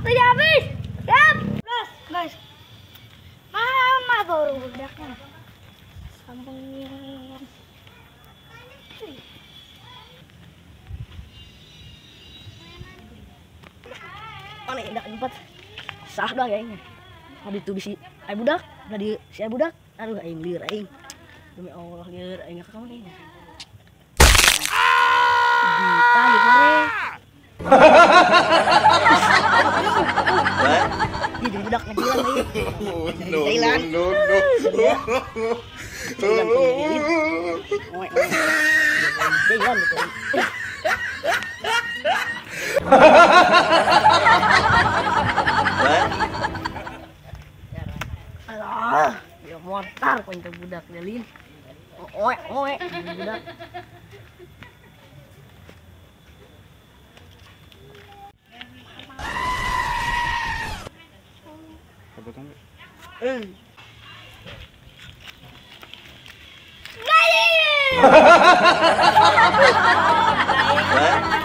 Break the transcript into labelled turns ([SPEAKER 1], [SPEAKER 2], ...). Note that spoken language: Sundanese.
[SPEAKER 1] Waktunya habis. Siap. Guys, guys. Mama baru budaknya. Sambungin.
[SPEAKER 2] Mana indah empat. Sah dah kayaknya. Habis itu bisi ai budak, tadi si ai budak. Aduh aing lieur aing. Demi Allah lieur aing ka mana ini. Di hore. Dia jadi budak ngejilan nih.
[SPEAKER 3] No, no, no.
[SPEAKER 2] Thailand gitu. Alah, dia motor kok itu budak delin. Oe oe budak.
[SPEAKER 1] What?